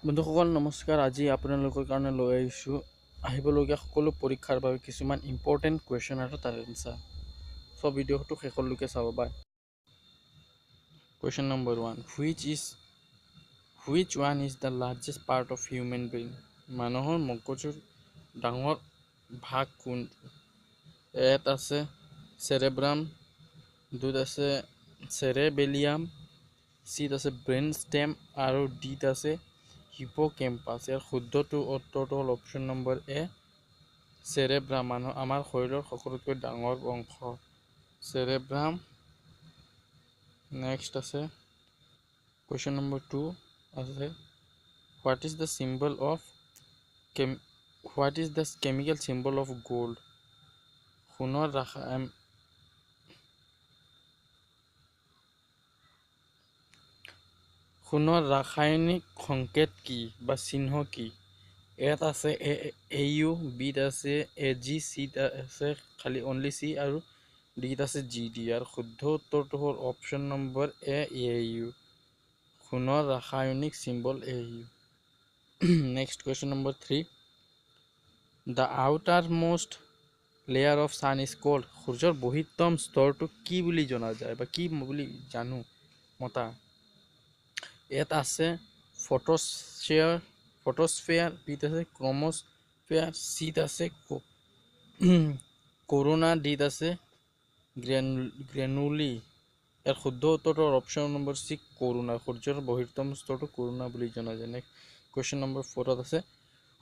বন্ধুসকল, নমস্কাৰ। আজি আপোনালোকৰ কাৰণে লৈ আহিছোঁ আহিবলগীয়া সকলো পৰীক্ষাৰ বাবে কিছুমান ইম্পৰ্টেণ্ট কুৱেশ্যন আৰু তাৰ এনচাৰ। চ' ভিডিঅ'টো শেষলৈকে চাব। Bye. Question number 1, which one is the largest part of human brain? মানুহৰ মগজুৰ ডাঙৰ ভাগ কোনটো? এত আছে চেৰেব্ৰাম, দুত আছে চেৰেবেলিয়াম, চিত আছে ব্ৰেইন ষ্টেম আৰু ডিত আছে হিপ'কেম্পাছ। ইয়াৰ শুদ্ধটো উত্তৰটো হ'ল অপশ্যন নম্বৰ এ, চেৰেব্ৰাম। মানুহ আমাৰ শৰীৰৰ সকলোতকৈ ডাঙৰ অংশ চেৰেব্ৰাম। নেক্সট আছে কুৱেশ্যন নম্বৰ 2 আছে, what is the chemical symbol of gold? সোণৰ ৰাসায়নিক সংকেত কি বা চিহ্ন কি? এত আছে এ ইউ, বিত আছে এ জি, চিত আছে খালি অনলি চি আৰু ডিত আছে জি ডি। আৰু শুদ্ধ উত্তৰটো হ'ল option number A, A U. সোণৰ ৰাসায়নিক symbol A U. Next question number 3, the outermost layer of sun is called? সূৰ্যৰ বহিঃতম স্তৰটো কি বুলি জনা যায় বা কি বুলি জানো মতা? ইয়াত আছে ফটোস্ফিয়াৰ, বিত আছে ক্ৰমস্ফিয়াৰ, চিত আছে কৰোনা, ডিত আছে গ্ৰেনুলি। ইয়াৰ শুদ্ধ উত্তৰটো অপশ্যন নম্বৰ চি, কৰোনা। সূৰ্যৰ বহিঃতম স্তৰটো কৰোনা বুলি জনা যায়। নেক্সট কুৱেশ্যন নম্বৰ 4ত আছে,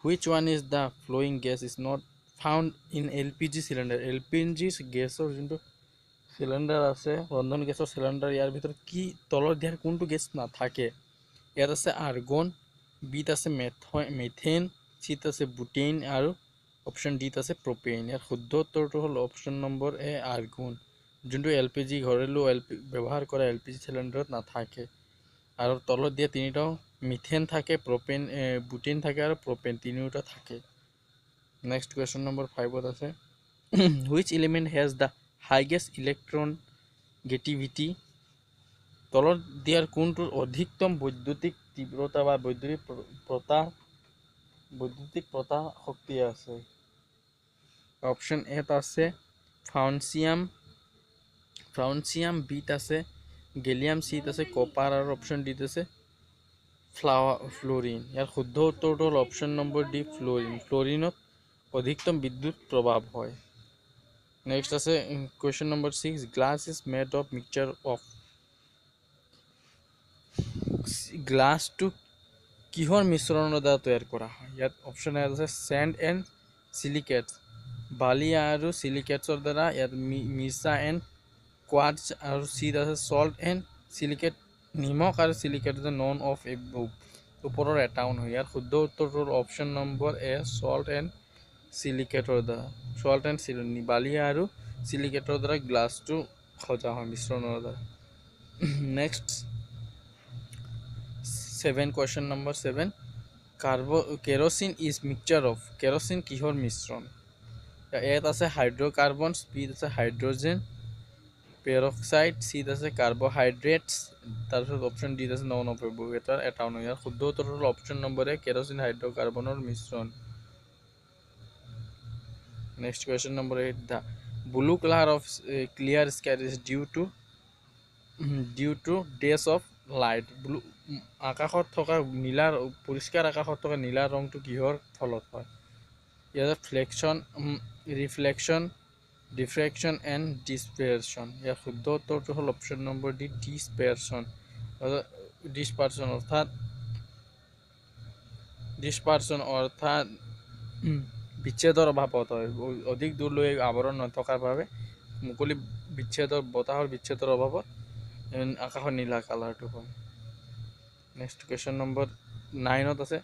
which one is the following gas is not found in L P G cylinder? L P G গেছৰ যোনটো চিলিণ্ডাৰ আছে, ৰন্ধন গেছৰ চিলিণ্ডাৰ, ইয়াৰ ভিতৰত কি তলত দিয়াৰ কোনটো গেছ নাথাকে? ইয়াত আছে আৰ্গন, বিত আছে মিথেন, চিত আছে বুটেইন আৰু অপশ্যন ডিত আছে প্ৰপেইন। ইয়াৰ শুদ্ধ উত্তৰটো হ'ল অপশ্যন নম্বৰ এ, আৰ্গন, যোনটো এল পি জি ঘৰেলু এল পি ব্যৱহাৰ কৰা এল পি জি চিলিণ্ডাৰত নাথাকে। আৰু তলত দিয়া তিনিটাও মিথেন থাকে, প্ৰপেন, বুটেইন থাকে আৰু প্ৰপেন তিনিওটা থাকে। নেক্সট কুৱেশ্যন নম্বৰ 5ত আছে, which element has the highest electronegativity? তলত দিয়াৰ কোনটোৰ অধিকতম বৈদ্যুতিক তীব্ৰতা বা বৈদ্যুতিক প্ৰতাপ শক্তি আছে? অপশ্যন এত আছে ফ্ৰাউনচিয়াম, বিত আছে গেলিয়াম, চিত আছে কপাৰ আৰু অপশ্যন ডিত আছে ফ্ল'ৰিন। ইয়াৰ শুদ্ধ উত্তৰটো হ'ল অপশ্যন নম্বৰ ডি, ফ্ল'ৰিন। ফ্ল'ৰিনত অধিকতম বিদ্যুৎ প্ৰভাৱ হয়। নেক্সট আছে question number 6, glass is made of mixture of? গ্লাছটো কিহৰ মিশ্ৰণৰ দ্বাৰা তৈয়াৰ কৰা হয়? ইয়াত অপশ্যন এ আছে চেণ্ড এণ্ড চিলিকেটছ, বালি আৰু চিলিকেটছৰ দ্বাৰা। ইয়াত মিছা এণ্ড কোৱাৰ্টছ আৰু চিত আছে চল্ট এণ্ড চিলিকেট, নিমখ আৰু চিলিকেট, নন অফ ওপৰৰ এটাও নহয়। ইয়াৰ শুদ্ধ উত্তৰটো হ'ল option number A, salt and চিলিকেটৰ দ্বাৰা। চল্ট এণ্ড বালি আৰু চিলিকেটৰ দ্বাৰা গ্লাছটো সজা হয় মিশ্ৰণৰ দ্বাৰা। Next 7, question number 7, kerosene is mixture of? Kerosene কিহৰ মিশ্ৰণ? এত আছে হাইড্ৰ'কাৰ্বনছ, বিত আছে হাইড্ৰজেন পেৰক্সাইড, চিত আছে কাৰ্বহাইড্ৰেটছ, তাৰপিছত অপশ্যন ডিত আছে নন অফ এবভ, এটাৰ এটাও নহয়। ইয়াৰ শুদ্ধ উত্তৰটো হ'ল অপশ্যন নম্বৰ এ, কেৰচিন হাইড্ৰ'কাৰ্বনৰ মিশ্ৰণ। Next question number 8, the blue colour of clear sky is due to dash of light? Blue আকাশত থকা নীলা, পৰিষ্কাৰ আকাশত থকা নীলা ৰংটো কিহৰ ফলত হয়? ইয়াতে ফ্লেকশ্যন, ৰিফ্লেকশ্যন, ডিফ্ৰেকশ্যন এণ্ড ডিছপাৰশ্যন। ইয়াৰ শুদ্ধ উত্তৰটো হ'ল অপশ্যন নম্বৰ ডি, ডিছপাৰশ্যন। ডিছপাৰশ্যন অৰ্থাৎ, ডিছপাৰশ্যন অৰ্থাৎ বিচ্ছেদৰ অভাৱত হয়। অধিক দূৰলৈ আৱৰণ নথকাৰ বাবে মুকলি বিচ্ছেদৰ, বতাহৰ বিচ্ছেদৰ অভাৱত আকাশৰ নীলা কালাৰটো হয়। নেক্সট কুৱেশ্যন নম্বৰ 9ত আছে,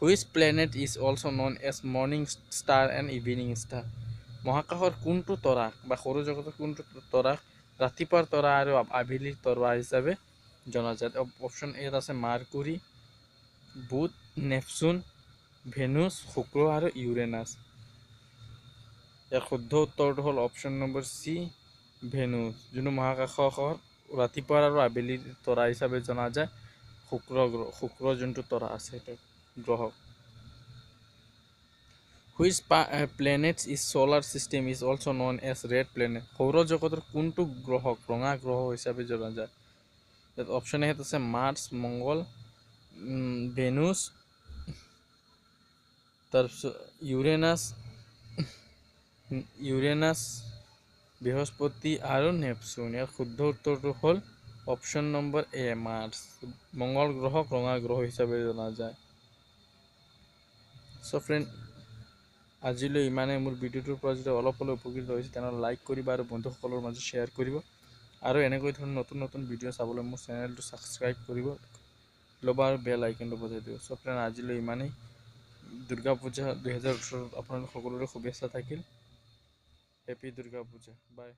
which planet is also known as morning star and evening star? মহাকাশৰ কোনটো তৰাক বা সৌৰজগতৰ কোনটো তৰাক ৰাতিপুৱাৰ তৰা আৰু আবেলিৰ তৰা হিচাপে জনা যায়? অপশ্যন এত আছে মাৰ্কুৰী, বুধ, নেপচুন, ভেনুছ, শুক্ৰ আৰু ইউৰেনাছ। ইয়াৰ শুদ্ধ উত্তৰটো হ'ল অপশ্যন নম্বৰ চি, ভেনুছ, যোনটো মহাকাশৰ ৰাতিপুৱাৰ আৰু আবেলিৰ তৰা হিচাপে জনা যায়, শুক্ৰ গ্ৰহ, শুক্ৰ যোনটো তৰা আছে সেইটো। গ্ৰহ। Which planets is solar system is also known as red planet? সৌৰজগতৰ কোনটো গ্ৰহক ৰঙা গ্ৰহ হিচাপে জনা যায়? ইয়াত অপশ্যন এত আছে মাৰ্চ, মংগল, ভেনুছ, তাৰপিছত ইউৰেনাছ, বৃহস্পতি আৰু নেপচুন। ইয়াৰ শুদ্ধ উত্তৰটো হ'ল অপশ্যন নম্বৰ এ, মাৰ্চ। মংগল গ্ৰহক ৰঙা গ্ৰহ হিচাপে জনা যায়। চ' ফ্ৰেণ্ড, আজিলৈ ইমানে। মোৰ ভিডিঅ'টোৰ পৰা যদি অলপ হ'লেও উপকৃত হৈছে, তেনেহ'লে লাইক কৰিবা আৰু বন্ধুসকলৰ মাজত শ্বেয়াৰ কৰিব আৰু এনেকৈ ধৰণৰ নতুন নতুন ভিডিঅ' চাবলৈ মোৰ চেনেলটো ছাবস্ক্ৰাইব কৰিব ল'বা আৰু বেল আইকনটো বজাই দিব। চ' ফ্ৰেণ্ড, আজিলৈ ইমানেই। দুৰ্গা পূজা 2018ত আপোনালোক সকলোৰে শুভেচ্ছা থাকিল। Happy Durga Puja. বাই।